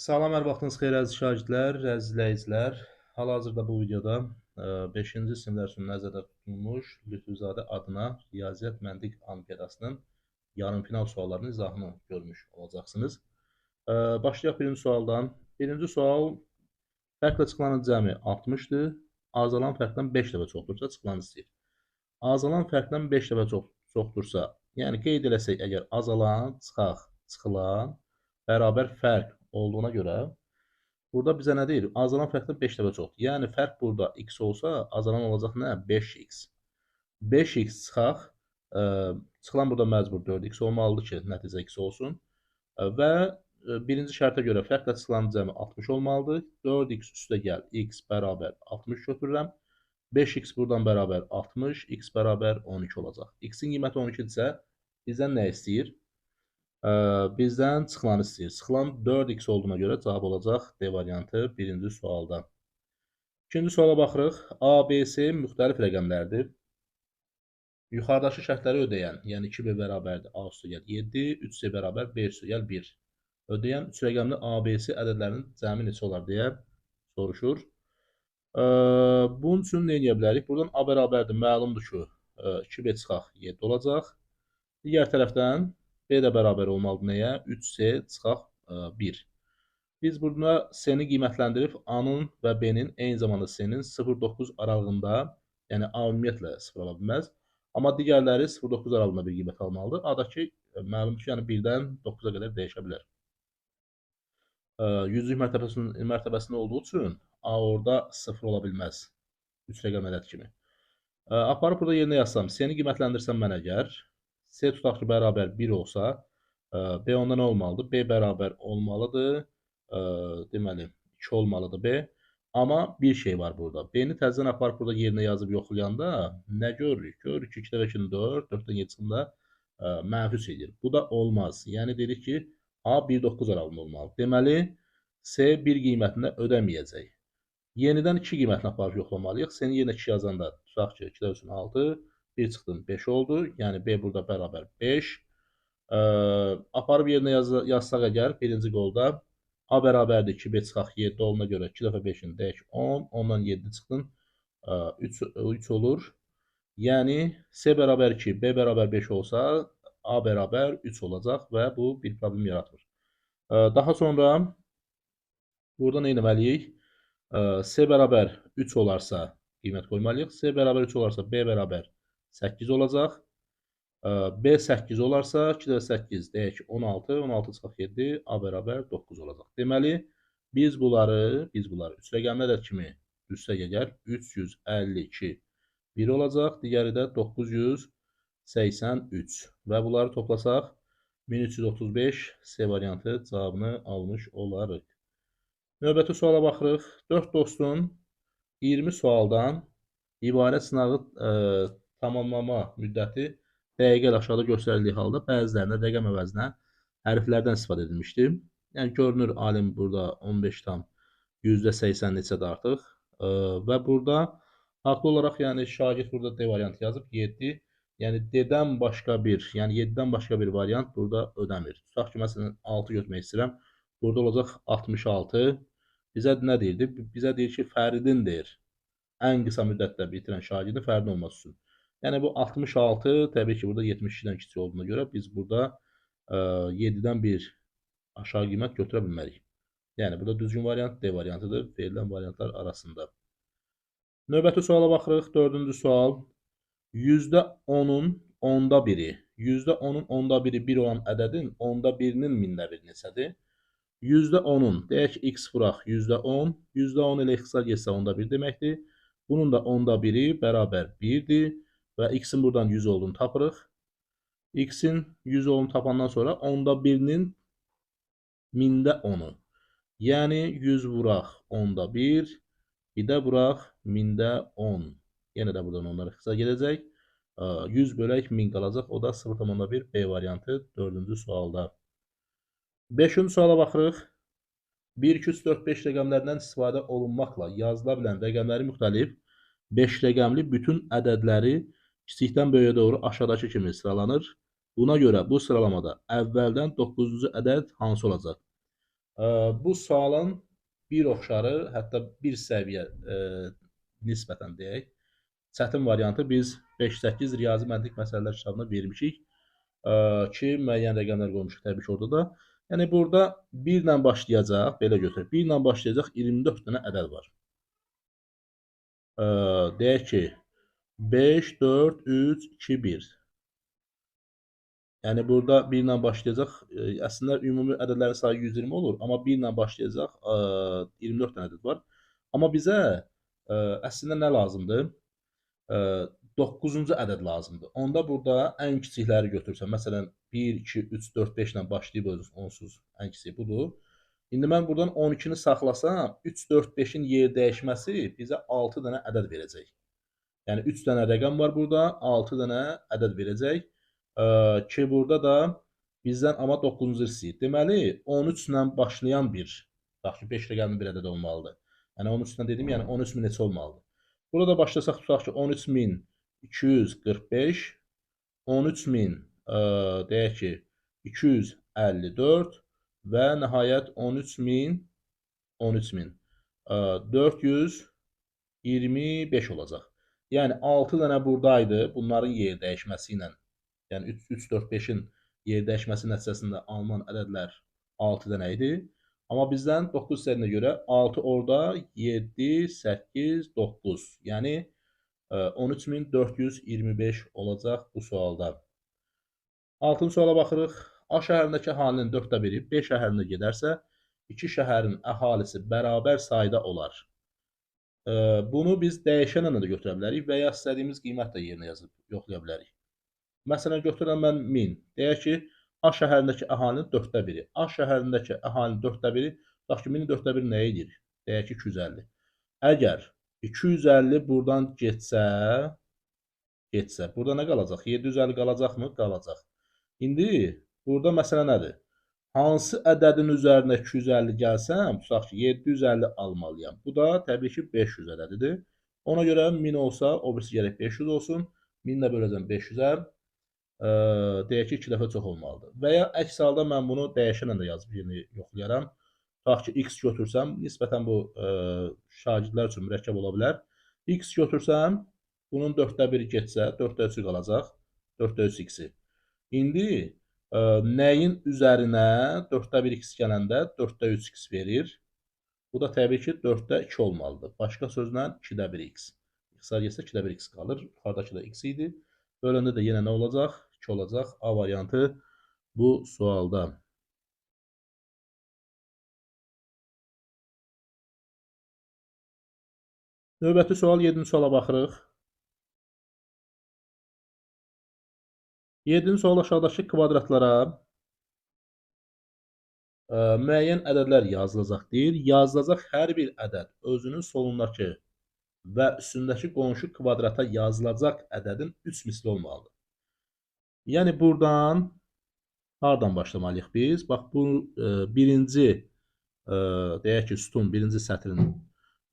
Salam, hər vaxtınız xeyir əziz şagirdlər, əziz izləyicilər. Hal-hazırda bu videoda 5-ci siniflər üçün nəzərdə tutulmuş Lütfüzadə adına Riyaziyyat Məntiq Olimpiadasının yarımfinal suallarının izahını görmüş olacaqsınız. Başlayaq birinci sualdan. Birinci sual, fərqlə çıxılanın cəmi 60-dır. Azalan fərqdən 5 dəfə çoxdursa çıxılanı istəyir. Azalan fərqdən 5 dəfə çoxdursa, yəni qeyd eləsək əgər azalan, çıxaq, çıxılan bərabər fərq olduğuna görə burada bizə nə deyir? Azalan fərqdən 5 dəfə çoxdur. Yəni fərq burada x olsa, azalan olacaq nə? 5x. 5x çıxaq, çıxılan burada məcbur 4x olmalıdır ki, nəticə x olsun. Və birinci şərtə görə fərqlə çıxılan cəmi 60 olmalıdır. 4x üstə gəl, x bərabər 60 götürürəm. 5x buradan bərabər 60, x bərabər 12 olacaq. X-in qiyməti 12-dirsə, bizdən nə istəyir? Bizdən çıxılanı istəyir. Çıxılan 4x olduğuna görə cavab olacaq D variantı birinci sualda. İkinci suala baxırıq. A, B, C müxtəlif rəqəmlərdir. Yuxarıdakı şərtləri ödəyən, yəni 2B bərabərdir A üstə gəl 7, 3C bərabər B üstə gəl 1. Ödəyən 3 rəqəmli A, B, C ədədlərinin cəmi neçə olar deyə soruşur. Bunun üçün nə edə bilərik? Buradan A bərabərdir, məlumdur ki, 2B çıxaq 7 olacaq. Digər tərəfdən B də bərabər olmalıdır nəyə? 3C çıxaq 1. Biz burada C-ni qiymətləndirib A-nın və B-nin eyni zamanda C-nin 0,9 aralığında, yəni A ümumiyyətlə 0 ala bilməz. Amma digərləri 0,9 aralığında bir qiymət almalıdır. A-dakı məlumdur ki, yəni 1-dən 9-a qədər dəyişə bilər. Yüzlük mərtəbəsində olduğu üçün A orada 0 ola bilməz. 3 rəqəm ədəd kimi. Aparıb burada yerinə yazsam, C-ni qiymətləndirsəm mən əgər, C tutaq ki, bərabər 1 olsa, B onda nə olmalıdır? B bərabər olmalıdır, deməli, 2 olmalıdır B. Amma bir şey var burada. B-ni təzədən aparıb burada yerinə yazıb yoxlayanda nə görürük? Görürük ki, 2 dəfə 2-nin 4, 4-dən 7 çıxında mənfi 3 edir. Bu da olmaz. Yəni, dedik ki, A 1,9 aralığında olmalıdır. Deməli, C 1 qiymətində ödəməyəcək. Yenidən 2 qiymətini aparıb yoxlamalıyıq. C-nin yerinə 2 yazanda tutaq ki, 2 dəfə 3-ün 6, 1 çıxdım 5 oldu. Yəni, B burada bərabər 5. Aparıb yerinə yazsaq əgər birinci qolda A bərabərdir 2, B çıxaq 7 olduğuna görə 2 dəfə 5-in dəyək 10, 10-dan 7 çıxdın 3 olur. Yəni, C bərabər 2, B bərabər 5 olsa A bərabər 3 olacaq və bu bir problem yaratmır. Daha sonra burada nə etməliyik? C bərabər 3 olarsa qiymət qoymalıyıq. C bərabər 3 olarsa B bərabər 8 olacaq. B 8 olarsa 2 dəfə 8 deyək ki 16, 16 çıxaq 7, A bərabər 9 olacaq. Deməli, biz bunları 3 rəqəmli ədəd kimi düzsək əgər 352 1 olacaq, digəri də 983 və bunları toplasaq 1335 C variantı cavabını almış olarıq. Növbəti suala baxırıq. 4 dostun 20 sualdan ibarət sınağı tamamlama müddəti dəqiqə ilə aşağıda göstərildiyi halda bəzilərində rəqəm əvəzinə hərflərdən istifadə edilmişdir. Yəni, görünür alim burada 15,80 neçədir artıq və burada haqlı olaraq, yəni şagird burada D variantı yazıb 7, yəni D-dən başqa bir, yəni 7-dən başqa bir variant burada ödəmir. Tutaq ki, məsələn 6 götürmək istəyirəm. Burada olacaq 66. Bizə nə deyirdi? Bizə deyir ki, Fəridin deyir. Ən qısa müddətdə bitirən şagirdin Fəridin olması üçün. Yəni, bu 66 təbii ki, burada 72-dən kiçik olduğuna görə biz burada 7-dən bir aşağı qiymət götürə bilmərik. Yəni, burada düzgün variant D variantıdır verilən variantlar arasında. Növbəti suala baxırıq. Dördüncü sual. %10-un onda biri. %10-un onda biri 1 olan ədədin onda birinin mində biri neçədir? %10-un, deyək ki, x vuraq %10. %10 ilə ixtisar getsə onda 1 deməkdir. Bunun da onda biri bərabər 1-dir. Və x-in buradan 100 olduğunu tapırıq. X-in 100 olduğunu tapandan sonra onda birinin mində 10-u. Yəni 100 vuraq onda 1, bir də vuraq mində 10. Yenə də buradan onlar ixtisar gedəcək. 100 bölək 1000 qalacaq. O da 0,1 B variantı 4-cü sualda. 5-ci suala baxırıq. 1, 2, 3, 4, 5 rəqəmlərindən istifadə olunmaqla yazıla bilən rəqəmləri müxtəlif 5 rəqəmli bütün ədədləri kiçikdən böyüyə doğru aşağıdakı kimi sıralanır. Buna görə bu sıralamada əvvəldən 9-cu ədəd hansı olacaq? Bu sualın bir oxşarı, hətta bir səviyyə nisbətən deyək, çətin variantı biz 5-8 riyazi məntiq məsələlər kitabına vermişik ki, müəyyən rəqəmlər qoymuşuq təbii ki orada da. Yəni, burada 1 ilə başlayacaq, belə götürək, 1 ilə başlayacaq 24 dənə ədəd var. Deyək ki, 5, 4, 3, 2, 1. Yəni, burada 1 ilə başlayacaq, əslində ümumi ədədlərin sayı 120 olur, amma 1 ilə başlayacaq 24 dənə ədəd var. Amma bizə əslində nə lazımdır? 9-cu ədəd lazımdır. Onda burada ən kiçikləri götürsəm, məsələn 1, 2, 3, 4, 5 ilə başlayıb onsuz ən kiçiyi budur. İndi mən buradan 12-ni saxlasam, 3, 4, 5-in yer dəyişməsi bizə 6 dənə ədəd verəcək. Yəni 3 dənə rəqəm var burada, 6 dənə ədəd verəcək ki, burada da bizdən amma 9-cu istəyir. Deməli, 13 ilə başlayan bir, tutaq ki, 5 rəqəmli bir ədəd olmalıdır. Yəni 13 ilə dedim, yəni 13 min neçə olmalıdır. Burada başlasaq, tutaq ki, 13.245, 13.000, deyək ki, 254 və nəhayət 13.425 olacaq. Yəni, 6 dənə buradaydı bunların yer dəyişməsi ilə, yəni 3, 4, 5-in yer dəyişməsi nəticəsində alınan ədədlər 6 dənə idi. Amma bizdən 9 hissəsinə görə 6 orada, 7, 8, 9. Yəni 13.425 olacaq bu sualda. 6-cı suala baxırıq. A şəhərindəki əhalinin 4də 1-i B şəhərinə gedərsə, 2 şəhərin əhalisi bərabər sayda olar. Bunu biz dəyişənlə də götürə bilərik və ya istədiyimiz qiymət də yerinə yazıb yoxlaya bilərik. Məsələn, götürürəm mən 1000. Deyək ki, A şəhərindəki əhalinin 4də 1-i. A şəhərindəki əhalinin 4də 1-i, tutaq ki, 1000-in 4də 1-i nə edir? Deyək ki, 250. Əgər 250 buradan getsə, burada nə qalacaq? 750 qalacaqmı? Qalacaq. İndi burada məsələ nədir? Hansı ədədin üzərinə 250 gəlsəm, tutaq ki, 750 almalıyam. Bu da təbii ki, 500 ədədidir. Ona görə 1000 olsa, o birisi gərək 500 olsun. 1000 də böləcəm 500-ə. Deyək ki, 2 dəfə çox olmalıdır. Və ya əks halda mən bunu dəyişənlə də yazıb yerini yoxlayaram. Tutaq ki, x götürsəm, nisbətən bu şagirdlər üçün mürəkkəb ola bilər. X götürsəm, bunun 4də 1-i getsə, 4də 3-ü qalacaq. 4də 3 x-i. İndi nəyin üzərinə 4də 1 x gələndə 4də 3 x verir. Bu da təbii ki, 4də 2 olmalıdır. Başqa sözlə 2də 1 x. İxtisar getsə 2də 1 x qalır. Yuxarıdakı da x idi. Böləndə də yenə nə olacaq? 2 olacaq. A variantı bu sualda. Növbəti sual, 7-ci suala baxırıq. 7-ci sual aşağıdakı kvadratlara müəyyən ədədlər yazılacaq deyir. Yazılacaq hər bir ədəd özünün solundakı və üstündəki qonşu kvadrata yazılacaq ədədin 3 misli olmalıdır. Yəni, buradan hardan başlamalıyıq biz? Bax, bu birinci, deyək ki, sütun, birinci sətrin,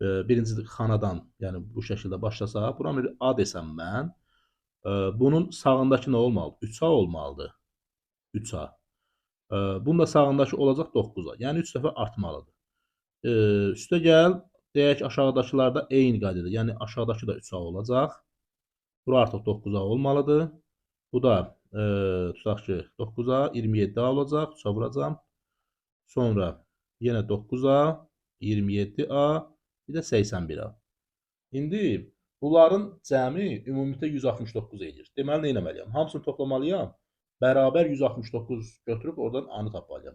birinci xanadan, yəni bu şəkildə başlasaq, buranı bir A desəm mən, bunun sağındakı nə olmalıdır? 3A olmalıdır. 3A. Bunun da sağındakı olacaq 9A. Yəni, 3 dəfə artmalıdır. Üstə gəl, deyək ki, aşağıdakılar da eyni qaydada. Yəni, aşağıdakı da 3A olacaq. Bura artıq 9A olmalıdır. Bu da, tutaq ki, 9A, 27A olacaq. 3A vuracam. Sonra yenə 9A, 27A, bir də 81A. İndi bunların cəmi ümumilikdə 169 edir. Deməli, nə etməliyəm? Hamısını toplamalıyam. Bərabər 169 götürüb oradan A-nı tapmalıyam.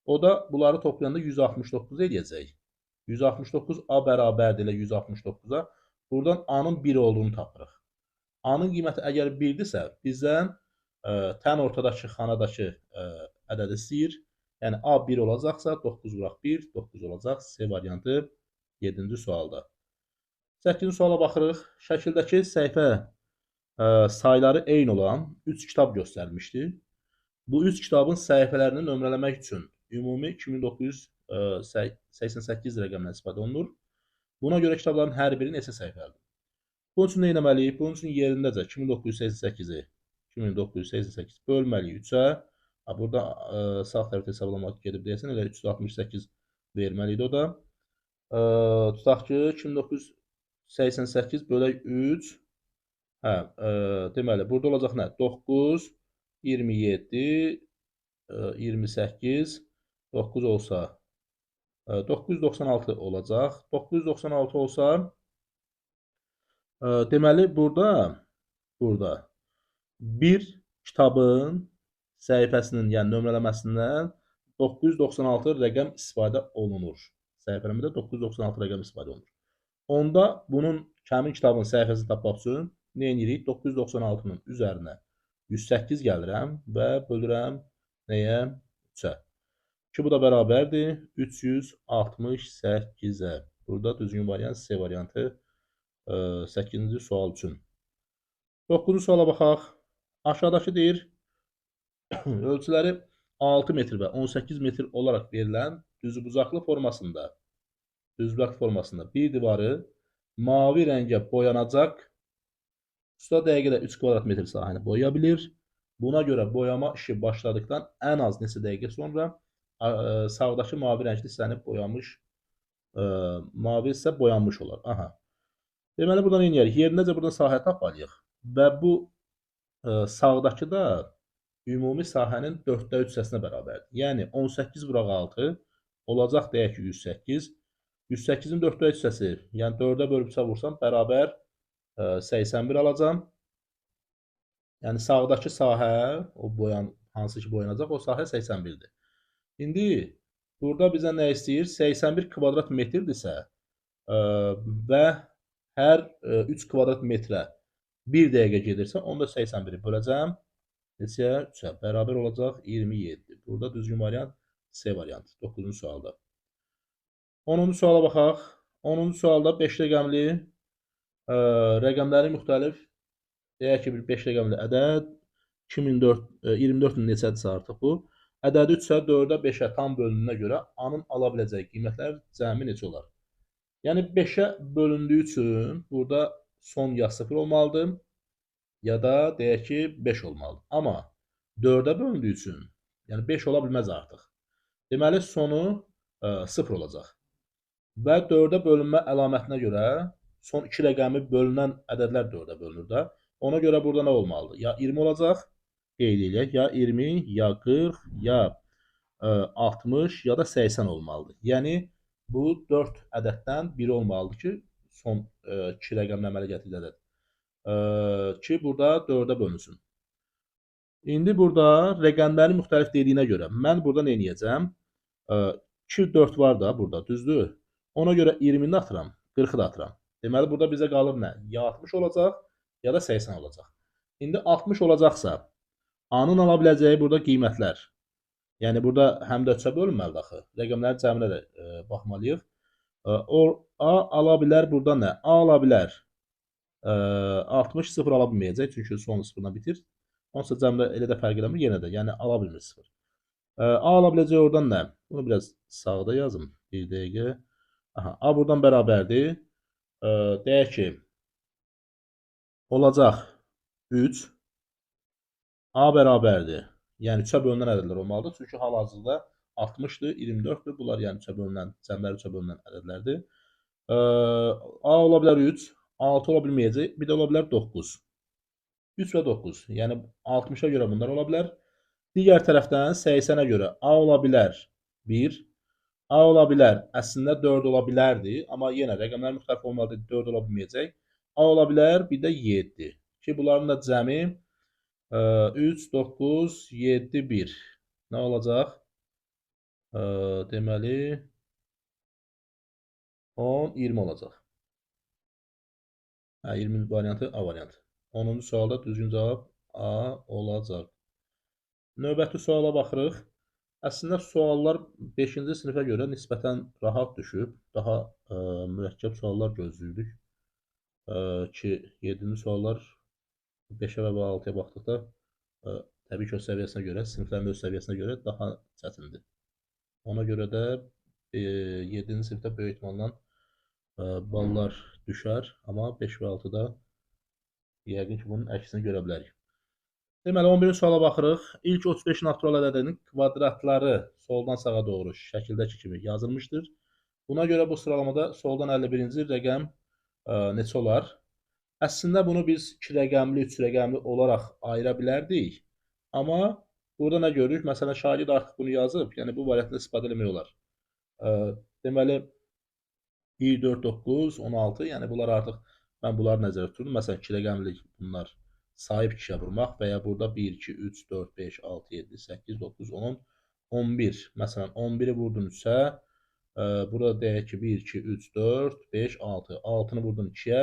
O da bunları toplayanda 169 eləyəcək. 169 A bərabərdir elə 169-a. Buradan A-nın 1 olduğunu tapırıq. A-nın qiyməti əgər 1-dirsə, bizdən tən ortadakı xanadakı ədədi istəyir. Yəni A 1 olacaqsa 9 vuraq 1, 9 olacaq. C variantı 7-ci sualda. 8-ci suala baxırıq. Şəkildəki səhifə sayları eyni olan 3 kitab göstərilmişdi. Bu 3 kitabın səhifələrini nömrələmək üçün ümumi 2988 rəqəmdən istifadə olunur. Buna görə kitabların hər biri neçə səhifəlidir? Bunun üçün nə etməliyik? Bunun üçün yerindəcə 2988-i 2988 bölməliyik 3-ə. Burada sağ tərəfdə hesablamaq gedib deyəsən, elə 368 verməli idi o da. Tutaq ki, 2988 bölək 3. Hə, deməli, burada olacaq nə? 9, 27, 28, 9 olsa 996 olacaq. 996 olsa, deməli, burada bir kitabın səhifəsinin, yəni nömrələməsindən 996 rəqəm istifadə olunur. Səhifələmədə 996 rəqəm istifadə olunur. Onda bunun həmin kitabın səhifəsini tapmaq üçün nə edirik? 996-nın üzərinə 108 gəlirəm və bölürəm nəyə? 3-ə. Ki, bu da bərabərdir 368-ə. Burada düzgün variant C variantı 8-ci sual üçün. 9-cu suala baxaq. Aşağıdakı deyir, ölçüləri 6 metr və 18 metr olaraq verilən düzbucaqlı formasında bir divarı mavi rəngə boyanacaq. Usta dəqiqədə 3 kvadrat metr sahəni boyaya bilir. Buna görə boyama işi başladıqdan ən az neçə dəqiqə sonra sağdakı mavi rəngli hissəni boyamış, mavi hissə boyanmış olar. Aha. Deməli, buradan nə edirik? Yerindəcə buradan sahə tapmalıyıq. Və bu sağdakı da ümumi sahənin 4-də 3 hissəsinə bərabərdir. Yəni, 18 vuraq 6 olacaq deyək ki, 108. 108-in 4-də 3 hissəsi, yəni 4-ə bölüb 3-ə vursam bərabər 81 alacam. Yəni, sağdakı sahə, o boyan, hansı ki boyanacaq, o sahə 81-dir. İndi, burada bizə nə istəyir? 81 kvadrat metrdirsə və hər 3 kvadrat metrə 1 dəqiqə gedirsə, onda 81-i böləcəm. Neçəyə? 3-ə. Bərabər olacaq 27. Burada düzgün variant C variantı. 9-cu sualda. 10-cu suala baxaq. 10-cu sualda 5 rəqəmli rəqəmləri müxtəlif. Deyək ki, bir 5 rəqəmli ədəd 2024-ün neçədirsə artıq bu. Ədədi 3-ə, 4-ə, 5-ə tam bölündüyünə görə A-nın ala biləcəyi qiymətlər cəmi neçə olar? Yəni 5-ə bölündüyü üçün burada son ya 0 olmalıdır, ya da deyək ki, 5 olmalıdır. Amma 4-ə bölündüyü üçün, yəni 5 ola bilməz artıq. Deməli, sonu 0 olacaq. Və 4-ə bölünmə əlamətinə görə son 2 rəqəmi bölünən ədədlər 4-ə bölünür də. Ona görə burada nə olmalıdır? Ya 20 olacaq, qeyd eləyək, ya 20, ya 40, ya 60, ya da 80 olmalıdır. Yəni, bu 4 ədəddən biri olmalıdır ki, son 2 rəqəmlə əmələ gətirdiyi ədəd. Ki, burada 4-ə bölünsün. İndi burada rəqəmləri müxtəlif dediyinə görə mən burada nə eləyəcəm? 2, 4 var da burada, düzdür? Ona görə 20-ni atıram, 40-ı da atıram. Deməli, burada bizə qalır nə? Ya 60 olacaq, ya da 80 olacaq. İndi 60 olacaqsa, A-nın ala biləcəyi burada qiymətlər. Yəni, burada həm də 3-ə bölünməlidir axı. Rəqəmlərin cəminə də baxmalıyıq. A ala bilər burada nə? A ala bilər. 60 0 ala bilməyəcək, çünki son 0-dan bitir. Onsa cəmdə elə də fərq eləmir, yenə də, yəni ala bilmir 0. A ala biləcək oradan nə? Bunu biraz sağda yazım, bir dəqiqə. Aha, A buradan bərabərdir. Deyək ki, olacaq 3. A bərabərdir. Yəni 3-ə bölünən ədədlər olmalıdır. Çünki hal-hazırda 60-dır, 24-dür. Bunlar yəni 3-ə bölünən, cəmləri 3-ə bölünən ədədlərdir. A ola bilər 3, 6 ola bilməyəcək, bir də ola bilər 9. 3 və 9. Yəni 60-a görə bunlar ola bilər. Digər tərəfdən 80-ə görə A ola bilər 1, A ola bilər, əslində 4 ola bilərdi, amma yenə rəqəmlər müxtəlif olmalıdır, 4 ola bilməyəcək. A ola bilər, bir də 7. Ki, bunların da cəmi 3, 9, 7, 1. Nə olacaq? Deməli, 10, 20 olacaq. Hə, 20 variantı A variantı. 10-cu sualda düzgün cavab A olacaq. Növbəti suala baxırıq. Əslində, suallar 5-ci sinifə görə nisbətən rahat düşüb. Daha mürəkkəb suallar gözləyirdik. Ki, 7-ci suallar 5-ə və 6-ya baxdıqda təbii ki, öz səviyyəsinə görə, siniflərin öz səviyyəsinə görə daha çətindir. Ona görə də 7-ci sinifdə böyük ehtimalla ballar düşər, amma 5 və 6-da yəqin ki, bunun əksini görə bilərik. Deməli, 11-ci suala baxırıq. İlk 35 natural ədədinin kvadratları soldan sağa doğru şəkildəki kimi yazılmışdır. Buna görə bu sıralamada soldan 51-ci rəqəm neçə olar? Əslində, bunu biz 2 rəqəmli, 3 rəqəmli olaraq ayıra bilərdik. Amma burada nə görürük? Məsələn, şagird artıq bunu yazıb, yəni bu variantda istifadə eləmək olar. Deməli, 1, 4, 9, 16, yəni bunlar artıq, mən bunları nəzərdə tuturum. Məsələn, 2 rəqəmli bunlar sahib 2-yə vurmaq və ya burada 1, 2, 3, 4, 5, 6, 7, 8, 9, 10, 11. Məsələn, 11-i vurdun 3-ə, burada deyək ki, 1, 2, 3, 4, 5, 6. 6-nı vurdun 2-yə,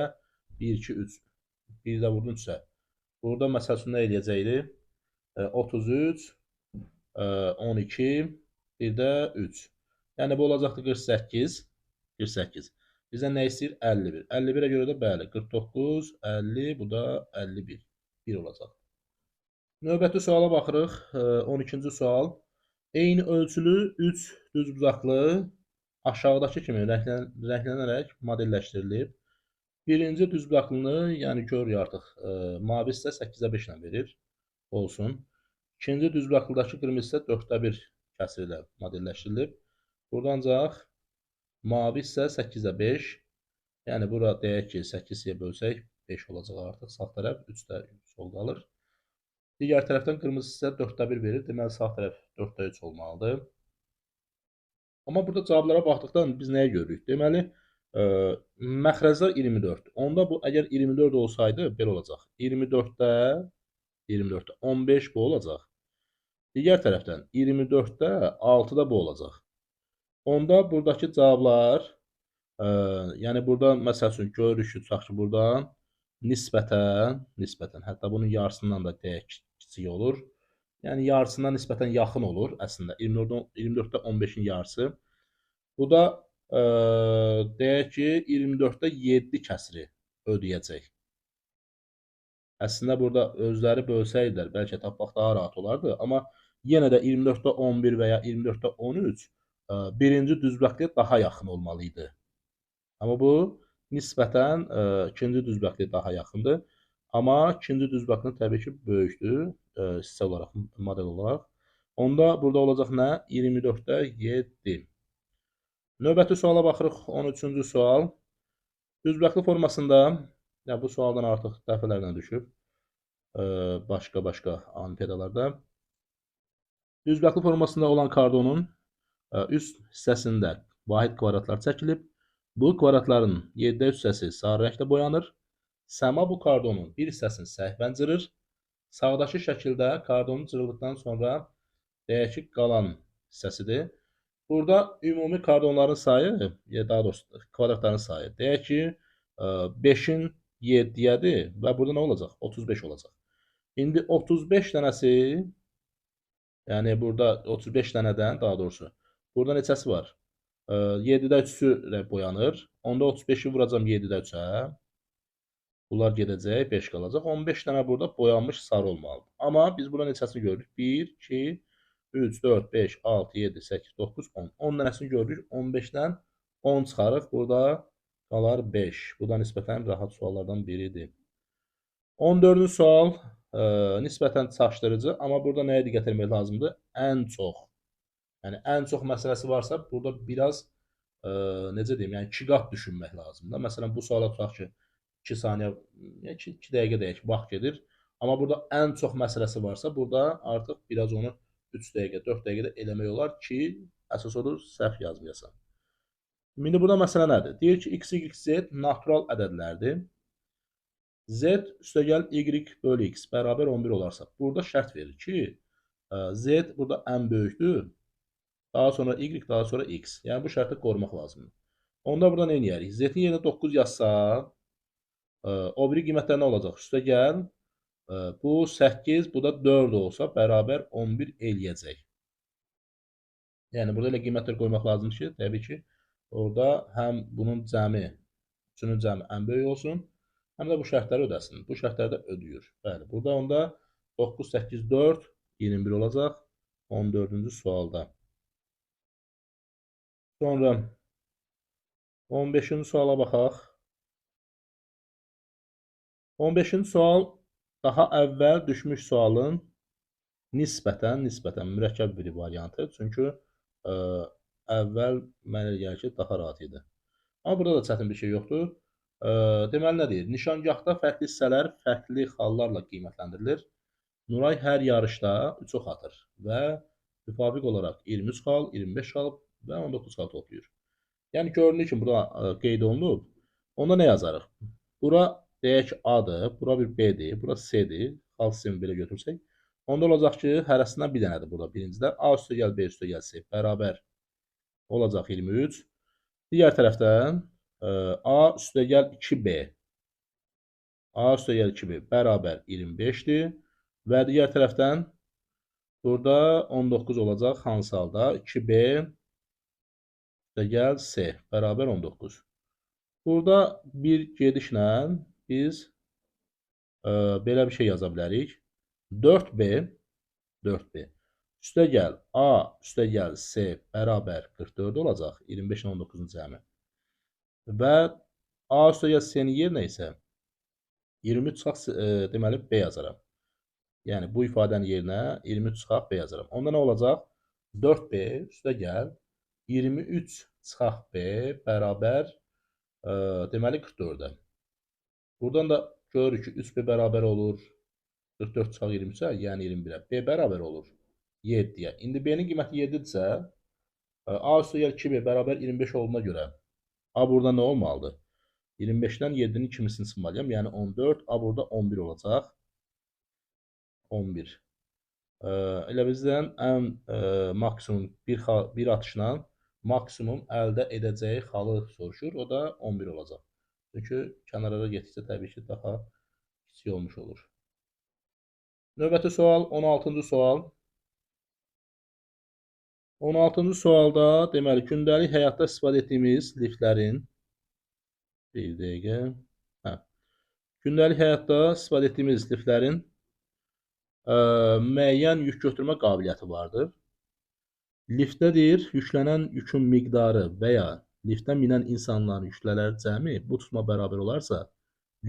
1, 2, 3. 1 də vurdun 3-ə. Burada məsəl üçün nə eləyəcəkdi? 33, 12, bir də 3. Yəni, bu olacaqdır 48. 48. Bizdən nə istəyir? 51. 51-ə görə də bəli, 49, 50, bu da 51. 1 olacaq. Növbəti suala baxırıq. 12-ci sual. Eyni ölçülü 3 düzbucaqlı aşağıdakı kimi rənglənərək modelləşdirilib. Birinci düzbucaqlını, yəni görürük artıq, mavi hissə 8-ə 5 ilə verir. Olsun. İkinci düzbucaqlıdakı qırmızı hissə 4-də 1 kəsir ilə modelləşdirilib. Burada ancaq mavi hissə 8-ə 5. Yəni bura deyək ki, 8-yə bölsək 5 olacaq artıq. Sağ tərəf 3-də sol qalır. Digər tərəfdən qırmızı hissə 4-də 1 verir. Deməli, sağ tərəf 4-də 3 olmalıdır. Amma burada cavablara baxdıqdan biz nəyə görürük? Deməli, məxrəclər 24. Onda bu, əgər 24 olsaydı, belə olacaq. 24-də 15 bu olacaq. Digər tərəfdən 24-də 6-da bu olacaq. Onda buradakı cavablar, yəni burada məsəl üçün görürük ki, tutaq ki, buradan nisbətən, hətta bunun yarısından da deyək kiçik olur. Yəni, yarısından nisbətən yaxın olur əslində. 24-də 15-in yarısı. Bu da deyək ki, 24-də 7 kəsiri ödəyəcək. Əslində, burada özləri bölsəydilər, bəlkə tapmaq daha rahat olardı. Amma yenə də 24-də 11 və ya 24-də 13 birinci düzbucaqlıya daha yaxın olmalı idi. Amma bu nisbətən ikinci düzbucaqlıya daha yaxındır. Amma ikinci düzbucaqlı təbii ki, böyükdür hissə olaraq, model olaraq. Onda burada olacaq nə? 24-də 7. Növbəti suala baxırıq. 13-cü sual. Düzbucaqlı formasında, yəni bu sualdan artıq dəfələrlə düşüb, başqa-başqa olimpiadalarda. Düzbucaqlı formasında olan kardonun üst hissəsində vahid kvadratlar çəkilib. Bu kvadratların 7-də 3 hissəsi sarı rəngdə boyanır. Səma bu kardonun bir hissəsini səhvən cırır. Sağdakı şəkildə kardonun cırıldıqdan sonra deyək ki, qalan hissəsidir. Burada ümumi kardonların sayı, daha doğrusu kvadratların sayı, deyək ki, 5-in 7-yədir və burada nə olacaq? 35 olacaq. İndi 35 dənəsi, yəni burada 35 dənədən, daha doğrusu, burada neçəsi var? 7-də 3-ü boyanır. Onda 35-i vuracam 7-də 3-ə. Bunlar gedəcək, 5 qalacaq. 15 dənə burada boyanmış sarı olmalıdır. Amma biz burada neçəsini gördük? 1, 2, 3, 4, 5, 6, 7, 8, 9, 10. 10 dənəsini gördük. 15-dən 10 çıxarıq. Burada qalar 5. Bu da nisbətən rahat suallardan biridir. 14-cü sual nisbətən çaşdırıcı. Amma burada nəyə diqqət etmək lazımdır? Ən çox. Yəni, ən çox məsələsi varsa, burada biraz, necə deyim, yəni 2 qat düşünmək lazımdır. Məsələn, bu suala tutaq ki, 2 saniyə, 2 dəqiqə deyək, vaxt gedir. Amma burada ən çox məsələsi varsa, burada artıq biraz onu 3 dəqiqə, 4 dəqiqədə eləmək olar ki, əsas odur, səhv yazmayasan. İndi burada məsələ nədir? Deyir ki, x, y, z natural ədədlərdir. Z üstəgəl y bölü x bərabər 11 olarsa, burada şərt verir ki, z burada ən böyükdür. Daha sonra y, daha sonra x. Yəni, bu şərti qorumaq lazımdır. Onda burada nə eləyərik? Z-in yerinə 9 yazsa, o biri qiymətlər nə olacaq? Üstəgəl, bu 8, bu da 4 olsa bərabər 11 eləyəcək. Yəni, burada elə qiymətlər qoymaq lazımdır ki, təbii ki, orada həm bunun cəmi, üçünün cəmi ən böyük olsun, həm də bu şərtləri ödəsin. Bu şərtləri də ödəyir. Bəli, burada onda 9, 8, 4, 21 olacaq 14-cü sualda. Sonra 15-ci suala baxaq. 15-ci sual Daha əvvəl düşmüş sualın nisbətən mürəkkəb bir variantı. Çünki əvvəl mənə elə gəlir ki, daha rahat idi. Amma burada da çətin bir şey yoxdur. Deməli, nə deyir? Nişangahda fərqli hissələr fərqli xallarla qiymətləndirilir. Nuray hər yarışda 3 ox atır və müvafiq olaraq 23 xal, 25 xal və 19 xal toplayır. Yəni, görünür ki, bura qeyd olunub. Onda nə yazarıq? Bura deyək ki, A-dır, bura bir B-dir, bura C-dir. Xal sistemi belə götürsək. Onda olacaq ki, hərəsindən bir dənədir burada birincidə. A üstə gəl, B üstə gəl, C bərabər olacaq 23. Digər tərəfdən A üstə gəl 2B. A üstə gəl 2B bərabər 25-dir. Və digər tərəfdən burada 19 olacaq hansı halda? 2B üstə gəl C bərabər 19. Burada bir gedişlə biz belə bir şey yaza bilərik. 4B üstə gəl A üstə gəl C bərabər 44 olacaq. 25 ilə 19-un cəmi. Və A üstə gəl C-nin yerinə isə 23 çıxaq deməli B yazaram. Yəni, bu ifadənin yerinə 23 çıxaq B yazaram. Onda nə olacaq? 4B üstə gəl 23 çıxaq B bərabər deməli 44-ə. Buradan da görürük ki, 3B bərabər olur 44 çıxaq 23-ə, yəni 21-ə. B bərabər olur 7-yə. İndi B-nin qiyməti 7-dirsə, A üstə gəl 2B bərabər 25 olduğuna görə A burada nə olmalıdır? 25-dən 7-nin kimisini çıxmalıyam? Yəni 14, A burada 11 olacaq. 11. Elə bizdən ən maksimum bir atışla maksimum əldə edəcəyi xalı soruşur. O da 11 olacaq. Çünki kənarlara getdikcə təbii ki, daha kiçik olmuş olur. Növbəti sual, 16-cı sual. 16-cı sualda, deməli, gündəlik həyatda istifadə etdiyimiz liftlərin bir dəqiqə. Gündəlik həyatda istifadə etdiyimiz liftlərin müəyyən yük götürmə qabiliyyəti vardır. Liftdə deyir, yüklənən yükün miqdarı və ya liftə minən insanların yüklələri cəmi bu tutma bərabər olarsa,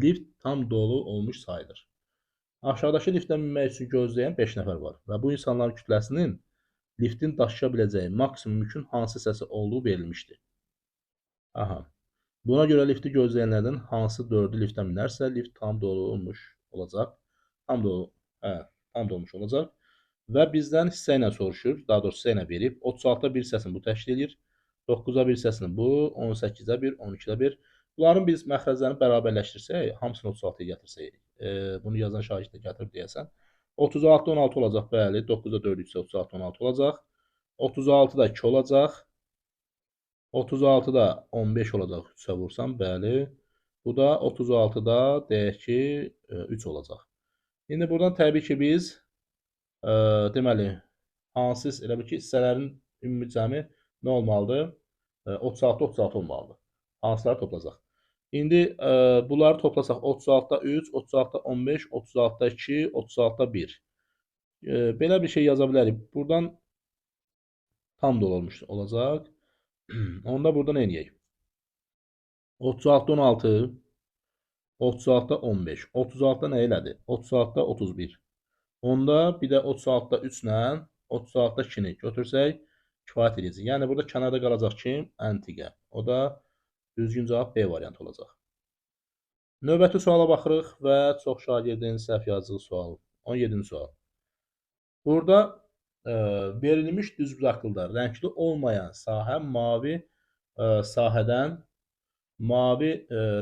lift tam dolu olmuş sayılır. Aşağıdakı liftə minmək üçün gözləyən 5 nəfər var və bu insanların kütləsinin liftin daşıya biləcəyi maksimum yükün hansı hissəsi olduğu verilmişdir. Aha. Buna görə lifti gözləyənlərdən hansı 4-ü liftə minərsə, lift tam dolu olmuş olacaq. Tam dolmuş olacaq. Və bizdən hissə ilə soruşur, daha doğrusu hissə ilə verib. 36-da 1 hissəsini bu təşkil edir. 9-a 1 hissəsini bu, 18-ə 1, 12-də 1. Bunların biz məxrəclərini bərabərləşdirsək, hamısını 36-ya gətirsək, bunu yazan şagird də gətirib deyəsən. 36-da 16 olacaq, bəli, 9-da 4 isə 36-da 16 olacaq. 36-da 2 olacaq. 36-da 15 olacaq, 3-ə vursam, bəli. Bu da 36-da deyək ki, 3 olacaq. İndi buradan təbii ki, biz deməli, hansı elə bil ki, hissələrin ümumi cəmi nə olmalıdır? 36-36 olmalıdır. Hansıları toplasaq? İndi bunları toplasaq 36-da 3, 36-da 15, 36-da 2, 36-da 1. Belə bir şey yaza bilərik. Buradan tam dolu olmuş olacaq. Onda burada nə eləyək? 36-da 16, 36-da 15, 36-da nə elədi? 36-da 31. Onda bir də 36-da 3 ilə 36-da 2-ni götürsək kifayət edəcək. Yəni burada kənarda qalacaq kim? Əntiqə. O da düzgün cavab B variantı olacaq. Növbəti suala baxırıq və çox şagirdin səhv yazdığı sual. 17-ci sual. Burada verilmiş düzbucaqlıda rəngli olmayan sahə mavi sahədən mavi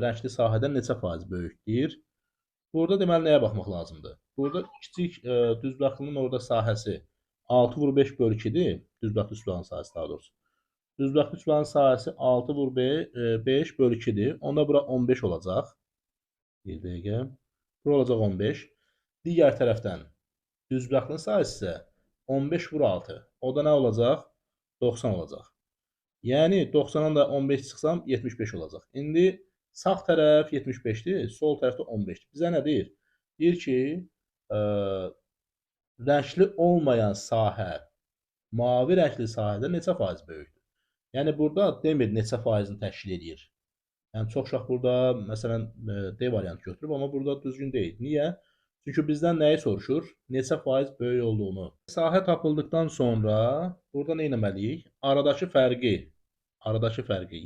rəngli sahədən neçə faiz böyükdür? Burada deməli nəyə baxmaq lazımdır? Burada kiçik düzbucaqlının orada sahəsi 6 vur 5 bölü 2-dir. Düzbucaqlı üçbucağın sahəsi daha doğrusu. Düzbucaqlı üçbucağın sahəsi 6 vur 5 bölü 2-dir. Onda bura 15 olacaq. Bir dəqiqə. Bura olacaq 15. Digər tərəfdən düzbucaqlının sahəsi isə 15 vur 6. O da nə olacaq? 90 olacaq. Yəni 90-dan da 15 çıxsam 75 olacaq. İndi sağ tərəf 75-dir, sol tərəfdə 15-dir. Bizə nə deyir? Deyir ki, rəngli olmayan sahə, mavi rəngli sahədə neçə faiz böyükdür? Yəni burada demir neçə faizini təşkil edir. Yəni çox uşaq burada məsələn D variantı götürüb, amma burada düzgün deyil. Niyə? Çünki bizdən nəyi soruşur? Neçə faiz böyük olduğunu. Sahə tapıldıqdan sonra burada nə etməliyik? Aradakı fərqi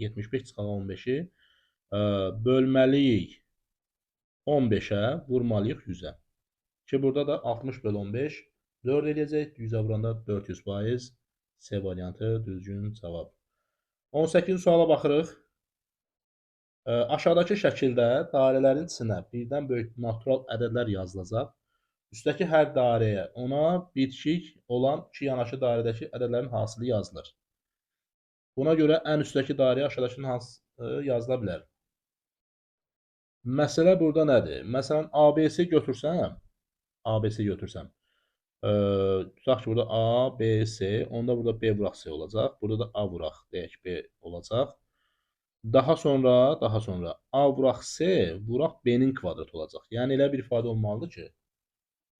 75 çıxağı 15-i bölməliyik 15-ə, vurmalıyıq 100-ə. Ki, burada da 60 bölü 15 4 eləyəcək. 100-ə vuranda 400%. C variantı düzgün cavab. 18-ci suala baxırıq. Aşağıdakı şəkildə dairələrin içinə birdən böyük natural ədədlər yazılacaq. Üstdəki hər dairəyə ona bitişik olan iki yanaşı dairədəki ədədlərin hasili yazılır. Buna görə ən üstdəki dairəyə aşağıdakının hansı yazıla bilər? Məsələ burada nədir? Məsələn, ABC götürsəm, tutaq ki, burada A, B, C, onda burada B vuraq C olacaq. Burada da A vuraq, deyək B olacaq. Daha sonra A vuraq C, vuraq B-nin kvadratı olacaq. Yəni, elə bir ifadə olmalıdır ki,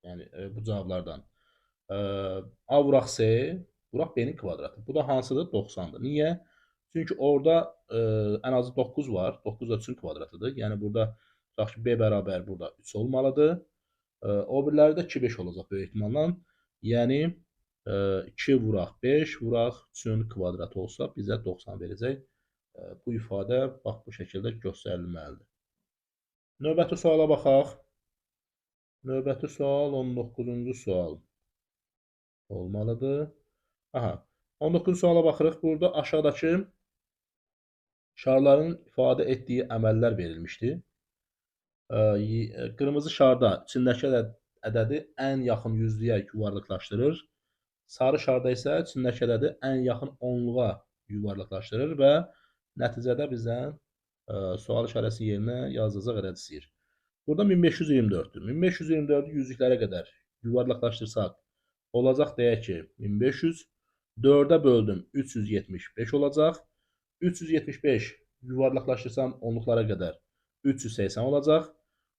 yəni bu cavablardan A vuraq C, vuraq B-nin kvadratı. Bu da hansıdır? 90-dır. Niyə? Çünki orada ən azı 9 var. 9 da 3-ün kvadratıdır. Yəni, burada tutaq ki, B bərabər burada 3 olmalıdır. O biriləri də 2, 5 olacaq böyük ehtimalla. Yəni, 2 vuraq 5 vuraq 3-ün kvadratı olsa bizə 90 verəcək. Bu ifadə bax bu şəkildə göstərilməlidir. Növbəti suala baxaq. Növbəti sual 19-cu sual olmalıdır. Aha, 19-cu suala baxırıq. Burada aşağıdakı şarların ifadə etdiyi əməllər verilmişdi. Qırmızı şarda içindəki ədədi ən yaxın yüzlüyə yuvarlıqlaşdırır. Sarı şarda isə içindəki ədədi ən yaxın onluğa yuvarlıqlaşdırır və nəticədə bizdən sual işarəsi yerinə yazılacaq ədəd istəyir. Burada 1524-dür. 1524-ü yüzlüklərə qədər yuvarlaqlaşdırsaq, olacaq deyək ki, 1500, 4-ə böldüm 375 olacaq. 375 yuvarlaqlaşdırsam onluqlara qədər 380 olacaq.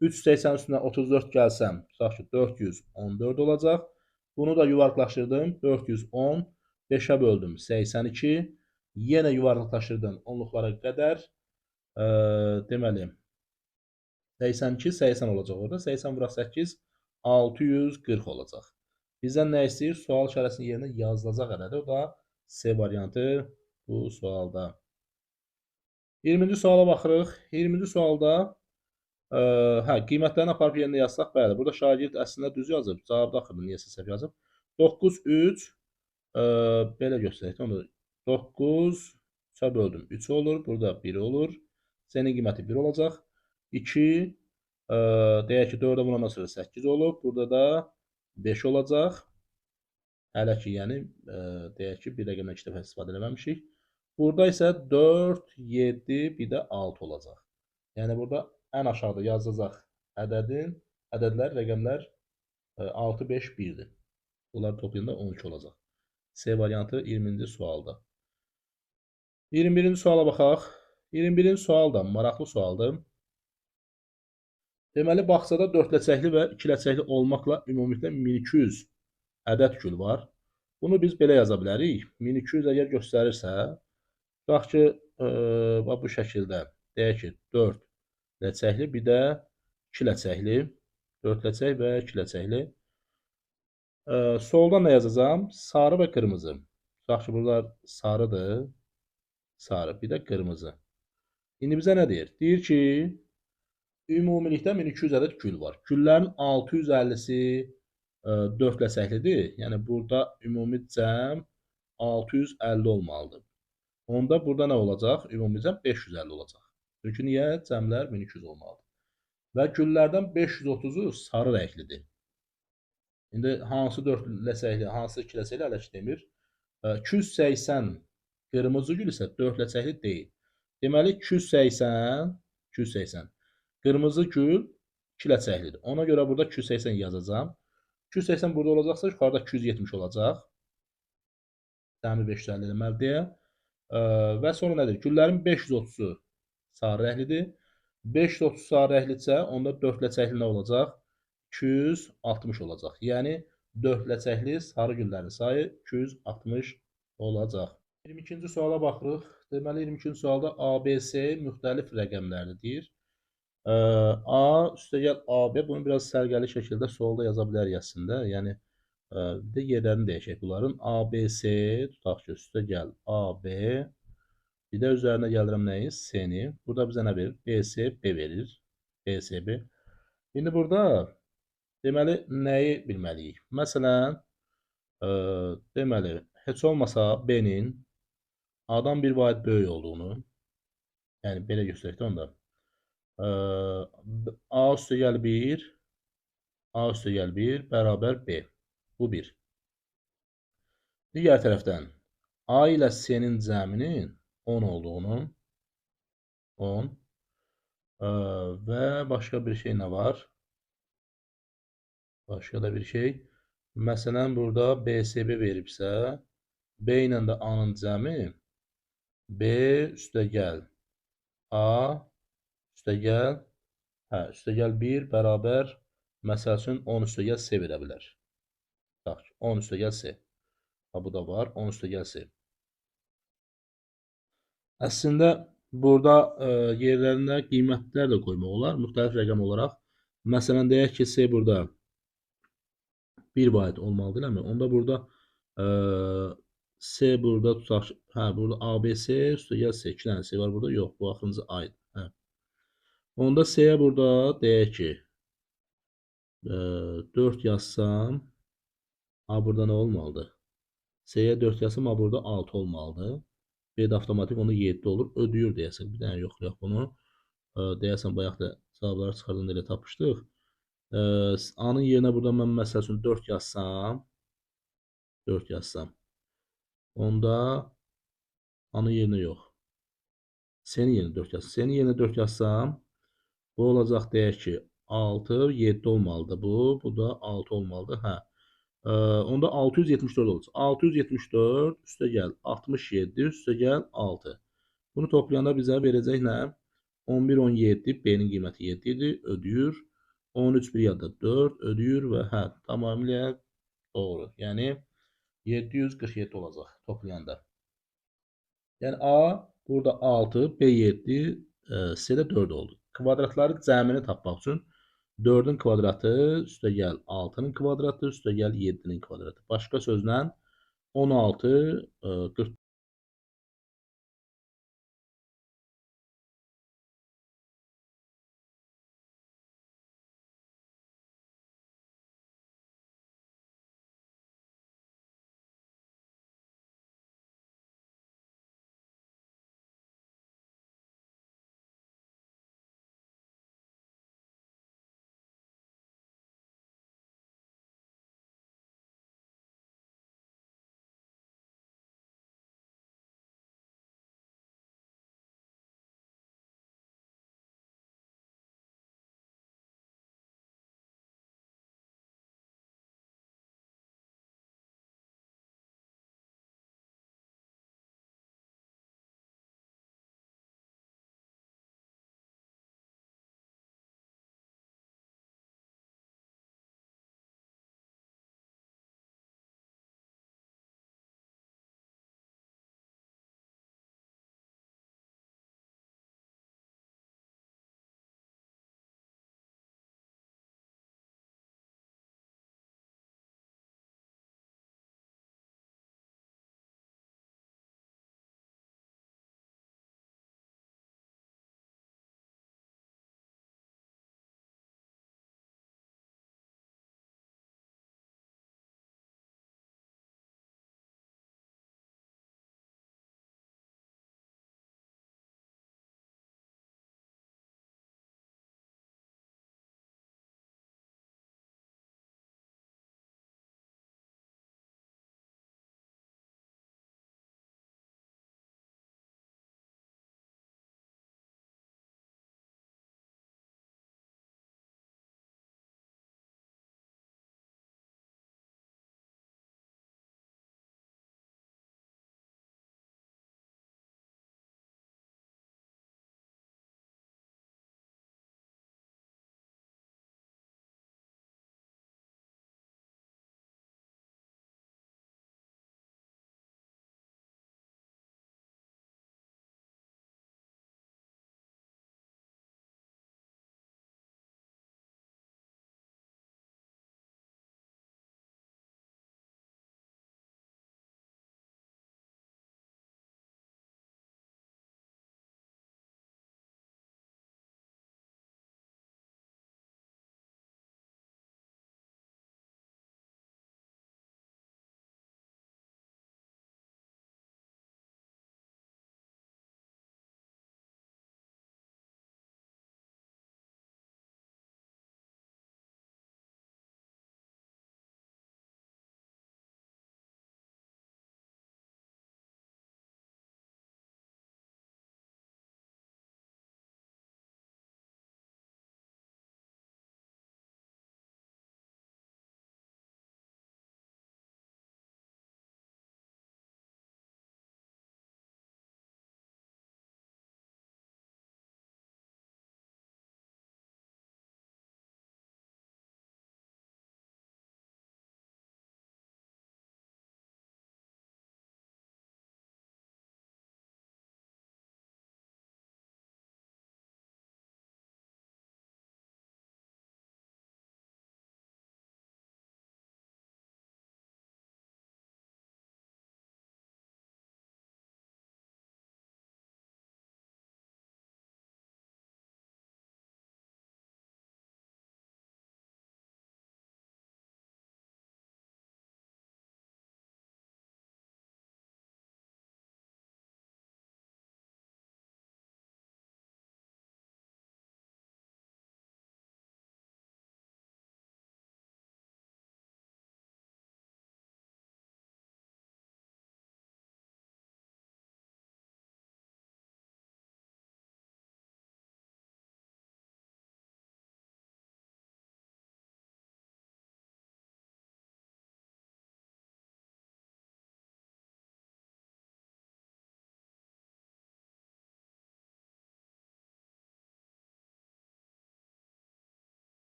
380 üstünə 34 gəlsəm, tutaq ki, 414 olacaq. Bunu da yuvarlaqlaşdırdım, 410, 5-ə böldüm 82. Yenə yuvarlaqlaşdırdım onluqlara qədər. Deməli, 82, 80 olacaq orada. 80 vuraq 8, 640 olacaq. Bizdən nə istəyir? Sual işarəsinin yerinə yazılacaq ədədi. O da C variantı bu sualda. 20-ci suala baxırıq. 20-ci sualda qiymətlərini aparıb yerinə yazsaq, bəli. Burada şagird əslində düz yazıb. Cavabda axırda niyəsə səhv yazıb. 9, 3, belə göstərək. Onu 9, 3-ə böldüm. 3 olur. Burada 1 olur. C-nin qiyməti 1 olacaq. 2, deyək ki, 4-ə vurandan sonra 8 olub. Burada da 5 olacaq. Hələ ki, yəni, deyək ki, bir rəqəmdən 2 dəfə istifadə eləməmişik. Burada isə 4, 7, bir də 6 olacaq. Yəni, burada ən aşağıda yazacaq ədədlər, rəqəmlər 6, 5, 1-dir. Bunlar toplayanda 12 olacaq. C variantı 20-ci sualda. 21-ci suala baxaq. 21-ci sual da maraqlı sualdır. Deməli, bağçada 4 ləçəkli və 2 ləçəkli olmaqla ümumilikdə 1200 ədəd gül var. Bunu biz belə yaza bilərik. 1200 əgər göstərirsə, tutaq ki, bu şəkildə deyək ki, 4 ləçəkli, bir də 2 ləçəkli, 4 ləçək və 2 ləçəkli. Soldan nə yazacağam? Sarı və qırmızı. Tutaq ki, bunlar sarıdır, sarı, bir də qırmızı. İndi bizə nə deyir? Deyir ki, ümumilikdə 1200 ədəd gül var. Güllərin 650-si 4 ləçəklidir. Yəni, burada ümumi cəm 650 olmalıdır. Onda burada nə olacaq? Ümumi cəm 550 olacaq. Çünki niyə? Cəmlər 1200 olmalıdır. Və güllərdən 530-u sarı rənglidir. İndi hansı 4 ləçəkli, hansı 2 ləçəkli hələ ki demir. 280 qırmızı gül isə 4 ləçəkli deyil. Deməli, 280 qırmızı gül 2 ləçəklidir. Ona görə burada 280 yazacağam. 280 burada olacaqsa, yuxarıda 270 olacaq. Cəmi 550 eləməli deyə. Və sonra nədir? Güllərin 530-u sarı rənglidir. 530 sarı rənglidirsə, onda 4 ləçəkli nə olacaq? 260 olacaq. Yəni, 4 ləçəkli sarı güllərin sayı 260 olacaq. 22-ci suala baxırıq. Deməli, 22-ci sualda ABC müxtəlif rəqəmlərdir deyir. A üstəgəl AB, bunu biraz sərgəli şəkildə solda yaza bilərik əslində. Yəni, bir də yerlərini dəyişək bunların. ABC, tutaq ki, üstəgəl AB, bir də üzərinə gəlirəm nəyi? C-ni. Burada bizə nə verir? BC, B verir. BC, B. İndi burada, deməli, nəyi bilməliyik? Məsələn, deməli, heç olmasa B-nin A-dan bir vahid böyük olduğunu, yəni belə göstərək də onda. A üstəgəl 1, A üstəgəl 1 bərabər B. Bu 1. Digər tərəfdən A ilə C-nin cəminin 10 olduğunu, 10 və başqa bir şey nə var? Başqa da bir şey. Məsələn, burada BCB veribsə, B ilə də A-nın cəmi B üstəgəl A üstəgəl, hə, üstəgəl 1 bərabər, məsəl üçün 10 üstəgəl C verə bilər. Tutaq ki, 10 üstəgəl C. Ha, bu da var, 10 üstəgəl C. Əslində, burada yerlərində qiymətlər də qoymaq olar, müxtəlif rəqəm olaraq. Məsələn, deyək ki, C burada 1 vahid olmalıdır, eləmi? Onda burada C burada tutaq ki, hə, burada ABC üstəgəl C, 2 dənə C var burada. Yox, bu axırıncı A idi. Hə. Onda C-yə burada deyək ki, 4 yazsam, A burada nə olmalıdır? C-yə 4 yazsam, A burada 6 olmalıdır. B də avtomatik onu 7 olur. Ödəyir deyəsən. Bir dənə yoxlayaq bunu. Deyəsən, bayaq da cavabları çıxardanda elə tapışdıq. A-nın yerinə burada mən məsəl üçün 4 yazsam, 4 yazsam, onda A-nın yerinə yox. C-nin yerinə 4 yazsam. C-nin yerinə 4 yazsam, bu olacaq deyək ki, 6, 7 olmalıdır bu. Bu da 6 olmalıdır. Hə. Onda 674 olacaq. 674 üstəgəl 67 üstəgəl 6. Bunu toplayanda bizə verəcək nə? 11, 17, B-nin qiyməti 7 idi, ödəyir. 13, bir yadda 4, ödəyir və hə, tamamilə doğru. Yəni, 747 olacaq toplayanda. Yəni, A burada 6, B 7, C də 4 oldu. Kvadratları cəmini tapmaq üçün 4-ün kvadratı üstəgəl 6-nın kvadratı üstəgəl 7-nin kvadratı. Başqa sözlə 16, 44.